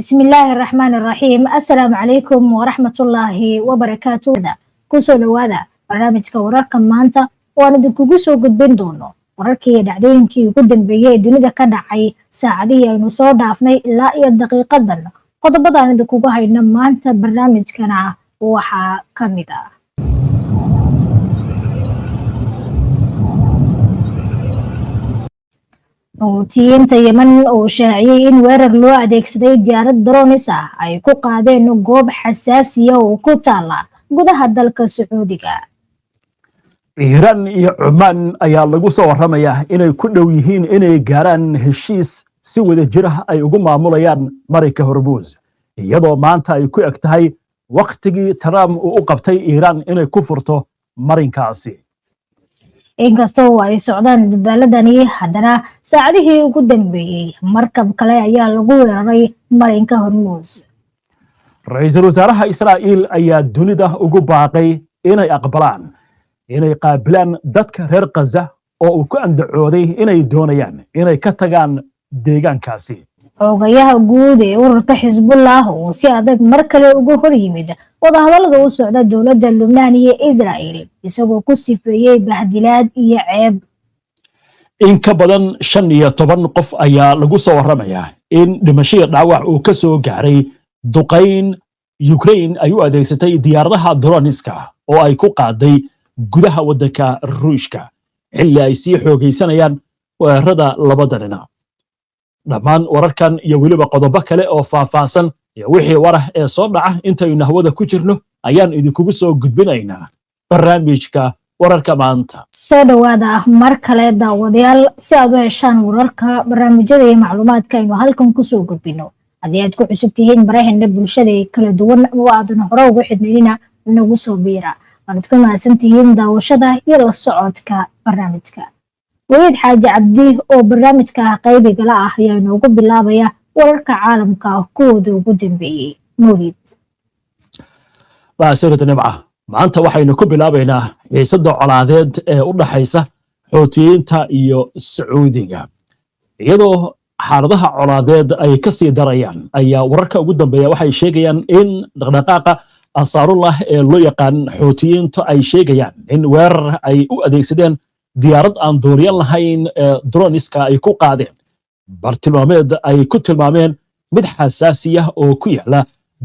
Bismillaahi raxmaani raxiim. Assalaamu calaykum waraxmatullaahi wabarakaatu. Kusoo dhawaada barnaamijka Wararka Maanta oo aan idinkugu soo gudbin doono wararkii iyo dhacdooyinkii ugu dambeeyey ee dunida ka dhacay saacadihii aynu soo dhaafnay ilaa iyo daqiiqadan. Qodobadaan idinkugu hayno maanta barnaamijkana waxaa ka mid ah: Xuutiyiinta Yemen oo shaaciyey in weerar loo adeegsaday diyaarad drones ah ay ku qaadeen goob xasaasiya oo ku taala gudaha dalka Sacuudiga. Iiraan iyo Cumaan ayaa lagu soo warramayaa inay ku dhow yihiin inay gaaraan heshiis si wada jir ah ay ugu maamulayaan marinka Hormuus, iyadoo maanta ay ku eg tahay wakhtigii Trump uu u qabtay Iiraan inay ku furto marinkaasi. Inkasta oo ay socdaan dadaaladani, haddana saacadihii ugu dambeeyey markab kale ayaa lagu weeraray marinka Hormuus. Ra-iisul wasaaraha Israa'iil ayaa dunida ugu baaqay inay aqbalaan inay qaabilaan dadka reer Khaza oo uu ku andacooday inay doonayaan inay ka tagaan deegaankaasi. Xoogayaha guud ee ururka Xisbullah oo si adag mar kale uga hor yimid wadahadallada u socda dowladda Lubnaan iyo Israel, isagoo ku sifeeyey bahdilaad iyo ceeb. In ka badan 15 qof ayaa lagu soo warramayaa in dhimashada dhaawac uu ka soo gaaray duqayn Ukraine ay u adeegsatay diyaaradaha droniska oo ay ku qaaday gudaha waddanka Ruushka, xilli ay sii xoogaysanayaan weerarada labada dhinac. Dhammaan wararkan iyo weliba qodobo kale oo faahfaahsan iyo wixii warah ee soo dhaca intaynu hawada ku jirno ayaan idinkugu soo gudbinaynaa barnaamijka Wararka Maanta. Soo dhawaada mar kale, daawadayaal. Si aad u heshaan wararka, barnaamijyada iyo macluumaadka aynu halkan kusoo gudbino, haddii aad ku cusub tihiin baraheena bulshada ee kala duwan oo aadan hore ugu xidhnaynina, nagu soo biira. Waanad ku mahadsan tihiin daawashada iyo la socodka barnaamijka. Waliid Xaaji Cabdi oo barnaamijka qaybigala ah ayaa inoogu bilaabaya wararka caalamka kuwooda ugu dambeeyey. Mawlid. Mahadsanid, Nimca. Maanta waxaynu ku bilaabaynaa xiisadda colaadeed ee u dhaxaysa Xuutiyiinta iyo Sacuudiga. Iyadoo xaaladaha colaadeed ay ka sii darayaan ayaa wararka ugu dambeeya waxay sheegayaan in dhaqdhaqaaqa Ansaarullah ee loo yaqaan Xuutiyiintu ay sheegayaan in weerar ay u adeegsadeen diyaarad aan duuliyan lahayn ee droniska ay ku qaadeen bartilmaameed ay ku tilmaameen mid xasaasiya oo ku yaala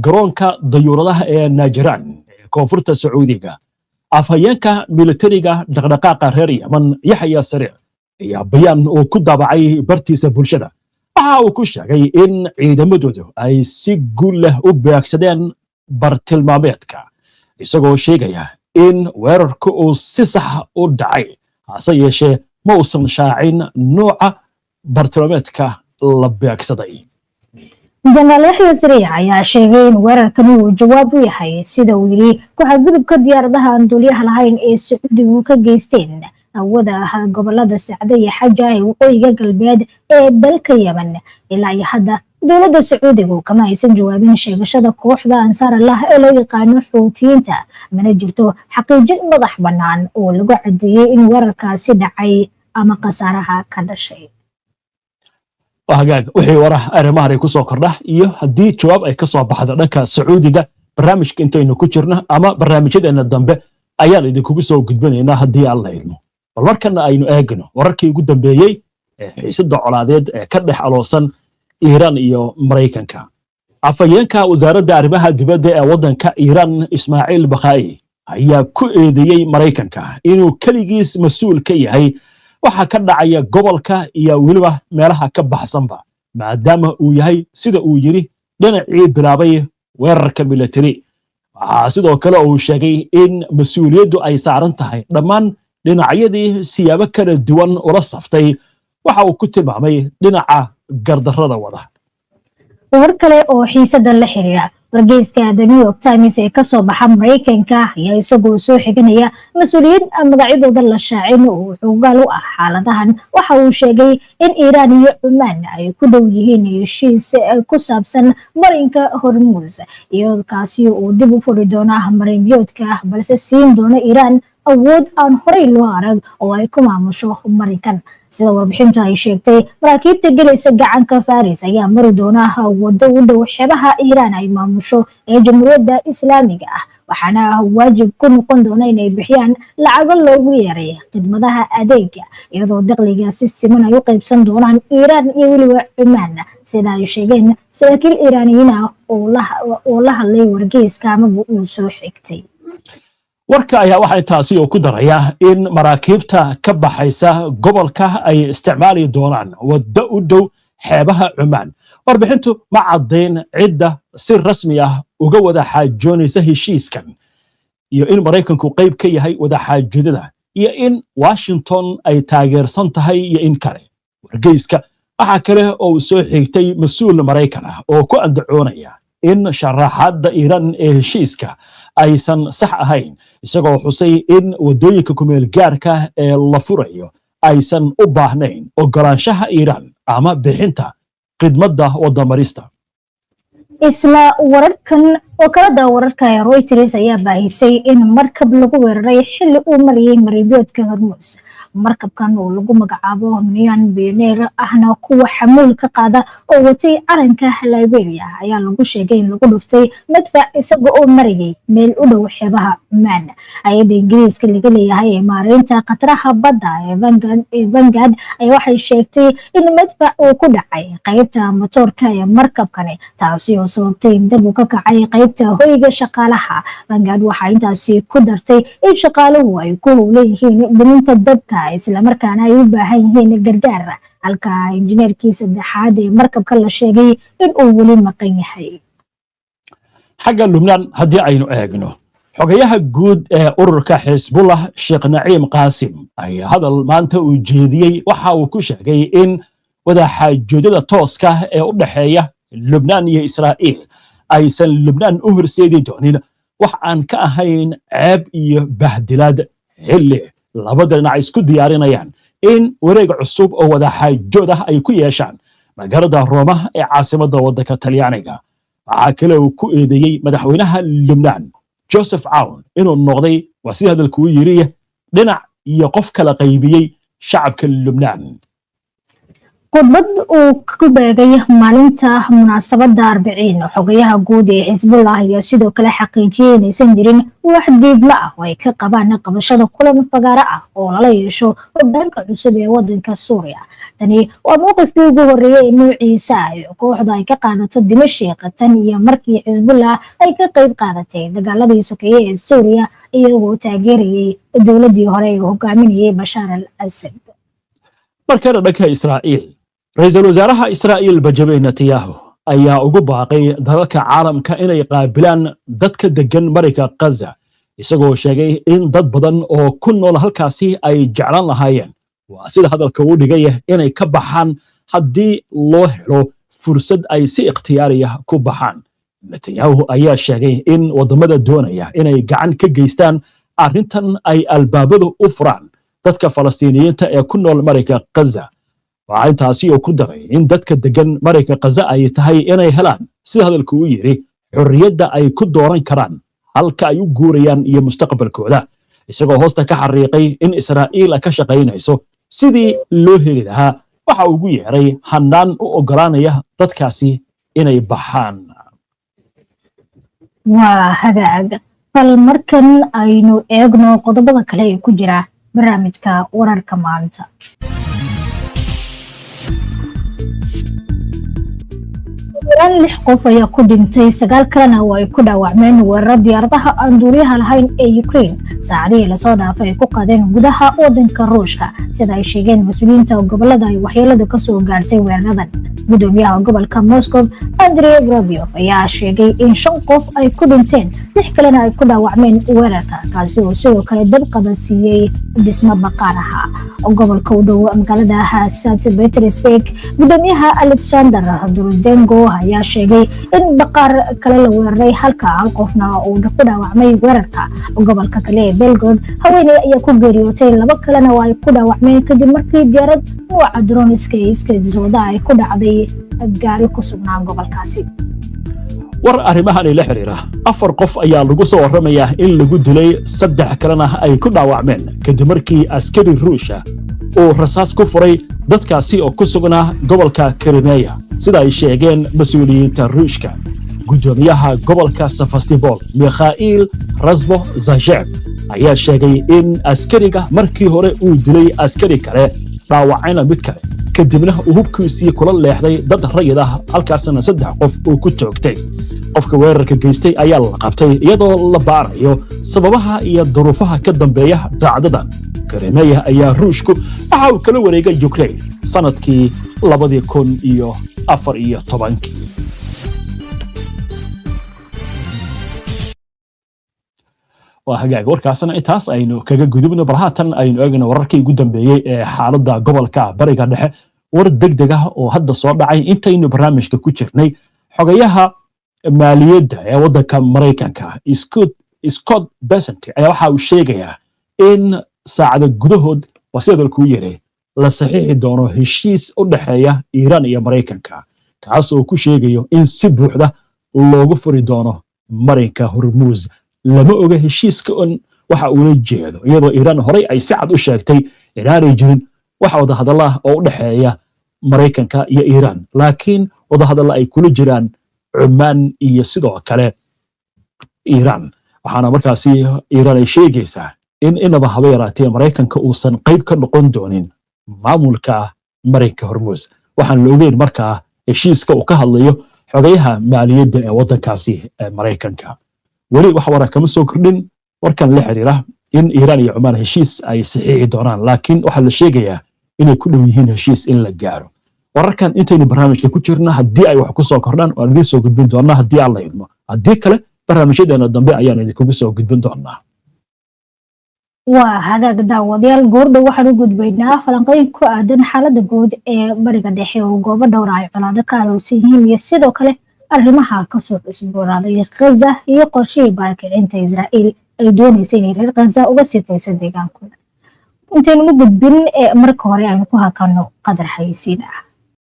garoonka dayuuradaha ee Najiraan ee koonfurta Sacuudiga. Afhayeenka militariga dhaqdhaqaaqa reer Yaman, Yaxya Sariic, ayaa bayaan uu ku daabacay bartiisa bulshada waxa uu ku sheegay in ciidamadoodu ay si guul leh u beegsadeen bartilmaameedka, isagoo sheegaya in weerarku uu si sax u dhacay. Hase yeeshee ma uusan shaacin nooca bartilmaameedka la beegsaday. Jenaraal Yaxya Sariic ayaa sheegay in weerarkani uu jawaab u yahay, sida uu yidhi, ku-xadgudubka diyaaradaha aan duuliyaha lahayn ee Sacuudigu ka geysteen hawada gobolada Sacde iyo Xaja ee waqooyiga galbeed ee dalka Yemen. Ilaa iyo hadda dowladda Sacuudigu kama aysan jawaabin sheegashada kooxda Ansaar Allah ee loo yaqaano Xuutiyiinta, mana jirto xaqiijin madax bannaan oo lagu cadeeyey in weerarkaasi dhacay ama khasaaraha ka dhashay. Hagaag, wixii warah arrimahan ay ku soo kordha iyo haddii jawaab ay ka soo baxdo dhanka Sacuudiga, barnaamijka intaynu ku jirno ama barnaamijyadeena dambe ayaan idinkugu soo gudbinaynaa haddii Alla idmo. Bal markana aynu eegno wararkii ugu dambeeyey ee xiisadda colaadeed ee ka dhex aloosan Iiraan iyo Maraykanka. Afhayeenka wasaaradda arrimaha dibadda ee waddanka Iiraan, Ismaaciil Bakhaa'i, ayaa ku eedeeyey Maraykanka inuu keligiis mas-uul ka yahay waxa ka dhacaya gobolka iyo weliba meelaha ka baxsanba, maadaama uu yahay, sida uu yidhi, dhinacii bilaabay weerarka military. Waxaa sidoo kale uu sheegay in mas-uuliyaddu ay saaran tahay dhammaan dhinacyadii siyaabo kala duwan ula saftay waxa uu ku tilmaamay dhinaca gardarrada wada. War kale oo xiisada la xiriira: wargeyska The New York Times ee kasoo baxa Maraykanka ayaa isagoo soo xiganaya mas-uuliyiin aan magacyadooda la shaacin oo xoogaal u ah xaaladahan waxa uu sheegay in Iiraan iyo Cumaan ay ku dhow yihiin heshiis ku saabsan marinka Hormuus, iyo kaasi uu dib u furi doona marinbiyoodka, balse siin doona Iiraan Awood aan horey loo arag oo ay ku maamusho marinkan. Sida warbixintu ay sheegtay, maraakiibta gelaysa gacanka Faris ayaa mari doona wado u dhow xeebaha Iiraan ay maamusho ee Jamhuuriyadda Islaamiga ah, waxaana waajib ku noqon doona inay bixiyaan lacago loogu yeeray khidmadaha adeega, iyadoo dakhliga si siman ay u qaybsan doonaan Iiraan iyo weliba Cumaan, sida ay sheegeen saraakiil Iiraaniyiin ah oo la hadlay wargeyska amaba uu soo xigtay. Warka ayaa waxay taasi oo ku daraya in maraakiibta ka baxaysa gobolka ay isticmaali doonaan waddo u dhow xeebaha Cumaan. Warbixintu ma caddayn cidda si rasmi ah uga wada xaajoonaysa heshiiskan iyo in Maraykanku qayb ka yahay wada xaajoodada iyo in Washington ay taageersan tahay iyo in kale. Wargeyska waxaa kale oo uu soo xigtay mas-uul Maraykan ah oo ku andacoonaya in sharaxaadda Iiraan ee heshiiska aysan sax ahayn, isagoo xusay in waddooyinka kumeel gaarka ee la furayo aysan u baahnayn ogolaanshaha Iiraan ama bixinta khidmadda waddamarista. Isla wararkan, wakaalada wararka ee Reuters ayaa baahisay in markab lagu weeraray xilli uu marayay marinbiyoodka Hormuus. Markabkan oo lagu magacaabo Mian Pioneer, ahna kuwa xamuul ka qaada oo watay calanka Liberia, ayaa lagu sheegay in lagu dhuftay madfac isaga oo marayay meel u dhow xeebaha Cumaan. Hay-adda Ingiriiska laga leeyahay ee maareynta khataraha badda ee Vanguard ayaa waxay sheegtay in madfac uu ku dhacay qaybta matoorka ee markabkani, taasi oo sababtay in dab uu ka kacay qaybta hoyga shaqaalaha. Vanguard waxaa intaasi ku dartay in shaqaaluhu ay ku howlan yihiin daminta dabka, islamarkaana ay u baahan yihiin gargaar, halka injineerkii saddexaad ee markabka la sheegay in uu weli maqan yahay. Xagga Lubnaan haddii aynu eegno, xogayaha guud ee ururka Xisbullah, Sheekh Naciim Qaasim, ayaa hadal maanta uu jeediyey waxa uu ku sheegay in wadaxaajoodada tooska ee u dhexeeya Lubnaan iyo Israa'iil aysan Lubnaan u horseedi doonin wax aan ka ahayn ceeb iyo bahdilaad, xilli labada dhinac isku diyaarinayaan in wareeg cusub oo wadaxaajood ah ay ku yeeshaan magaalada Rooma ee caasimadda waddanka Talyaaniga. Waxaa kale uu ku eedeeyey madaxweynaha Lubnaan, Joseph Cawn, inuu noqday, waa sidii hadalku u yiri, dhinac iyo qof kala qaybiyey shacabka Lubnaan. Khudbad uu ku beegay maalinta munaasabadda Arbiciin, xogayaha guud ee Xisbullah ayaa sidoo kale xaqiijiyey inaysan jirin wax diidma ah oo ay ka qabaan qabashada kulan fagaaro ah oo lala yeesho hogaanka cusub ee wadanka Suuriya. Tani waa mowqifkii ugu horreeyey ee noociisa ah ee kooxda ay ka qaadato Dimashiq tan iyo markii Xisbullah ay ka qayb qaadatay dagaaladii sokeeye ee Suuriya, iyagoo taageerayay dowladii hore ee hogaaminayay Bashaar al Asad. Markana dhanka Israa'iil, ra-iisul wasaaraha Israa'iil Benjamin Netanyahu ayaa ugu baaqay dalalka caalamka inay qaabilaan dadka deggan marinka Ghaza, isagoo sheegay in dad badan oo ku nool halkaasi ay jeclaan lahaayeen, waa sida hadalka uu dhigaya, inay ka baxaan haddii loo helo fursad ay si ikhtiyaariya ku baxaan. Netanyahu ayaa sheegay in waddamada doonaya inay gacan ka geystaan arrintan ay albaabadu u furaan dadka Falastiiniyiinta ee ku nool marinka Ghaza. Waxaa intaasi uu ku daray in dadka degan marinka Ghaza ay tahay inay helaan, sida hadalku u yidhi, xorriyadda ay ku dooran karaan halka ay u guurayaan iyo mustaqbalkooda, isagoo hoosta ka xariiqay in Israa'iil ka shaqaynayso sidii loo heli lahaa waxa ugu yeeray hannaan u oggolaanaya dadkaasi inay baxaan. Waa hagaag, bal markan aynu eegno qodobada kale ee ku jira barnaamijka wararka maanta. Yaraan lix qof ayaa ku dhintay, sagaal kalena oo ay ku dhaawacmeen weeraro diyaaradaha aan duuliyaha lahayn ee Ukraine saacadihii lasoo dhaafay ay ku qaadeen gudaha wadanka Ruushka, sida ay sheegeen mas-uuliyiinta gobolada ay waxyeelada kasoo gaartay weeraradan. Gudoomiyaha gobolka Moscow, Andrey Vorobyov, ayaa sheegay in shan qof ay ku dhinteen, lix kalena ay ku dhaawacmeen weerarka, kaasi oo sidoo kale dab qabasiiyey dhismo baqaar ahaa gobolka u dhow magaalada St Petersburg. Gudoomiyaha Alexander Doroshchenko ayaa sheegay in baqaar kale la weeraray, halka hal qofna uu ku dhaawacmay weerarka. Gobolka kale ee Belgorod, haweeney ayaa ku geeriyootay, laba kalena oo ay ku dhaawacmeen kadib markii diyaarad nuuca droniska ee iskeedisooda ay ku dhacday gaari ku sugnaa gobolkaasi. War arrimahani la xiriira, afar qof ayaa lagu soo warramayaa in lagu dilay, saddex kalena ay ku dhaawacmeen, kadib markii askari Ruusha uu rasaas ku furay dadkaasi oo ku sugnaa gobolka Krimeya, sida ay sheegeen mas-uuliyiinta Ruushka. Guddoomiyaha gobolka Sevastopol, Mikhail Razvozhayev, ayaa sheegay in askariga markii hore uu dilay askari kale, dhaawacayna mid kale, kadibna uu hubkiisii kula leexday dad rayid ah, halkaasna saddex qof uu ku toogtay. Qofka weerarka geystay ayaa la qabtay, iyadoo la baarayo sababaha iyo duruufaha ka dambeeya dhacdadan. Krimeya ayaa Ruushku waxa uu kala wareegay Ukraine sanadkii 2014-kii. Waa hagaag, warkaasna intaas aynu kaga gudubno. Bal haatan aynu eegno wararkii ugu dambeeyey ee xaaladda gobolka Bariga Dhexe. War degdeg ah oo hadda soo dhacay intaynu barnaamijka ku jirnay: xogayaha maaliyadda ee waddanka Maraykanka, Scott Bessent, ayaa waxa uu sheegayaa in saacado gudahood, waa sida kuu yeray, la saxiixi doono heshiis u dhexeeya Iiraan iyo Maraykanka, kaas oo ku sheegayo in si buuxda loogu furi doono marinka Hormuuz. Lama oga heshiiska on waxa uula jeedo, iyadoo Iiraan horey ay si cad u sheegtay inaanay jirin wax wadahadallah oo u dhexeeya Maraykanka iyo Iiraan, laakiin wadahadalla ay kula jiraan Cumaan iyo sidoo kale Iiraan. Waxaana markaasi Iiraan ay sheegaysaa in inaba haba yaraatee Maraykanka uusan qayb ka noqon doonin maamulka marinka Hormuus. Waxaan la ogeyn markaa heshiiska uu ka hadlayo xogayaha maaliyadda ee waddankaasi ee Maraykanka. Weli wax wara kama soo kordhin warkan la xiriira in Iiraan iyo Cumaan heshiis ay saxiixi doonaan, laakiin waxaa la sheegayaa inay ku dhow yihiin heshiis in la gaaro. Wararkan intaynu barnaamijka ku jirna haddii ay wax ku soo kordhaan, waan idiin soo gudbin doonaa haddii Alla idmo. Haddii kale, barnaamijyadeena dambe ayaan idinkugu soo gudbin doonaa. Waa hagaag, daawadayaal, goordhow waxaan u gudbaynaa falanqeyn ku aadan xaalada guud ee Bariga Dhexe oo goobo dhowra ay colaado ka alowsan yihiin, iyo sidoo kale arrimaha kasoo cusboonaaday Khaza iyo qorshihii baarakicinta Israa'iil ay doonaysa inay reer Khaza uga sifayso deegaankooda. Intaynu u gudbin, marka hore aynu ku hakano qadar xayeysiin ah.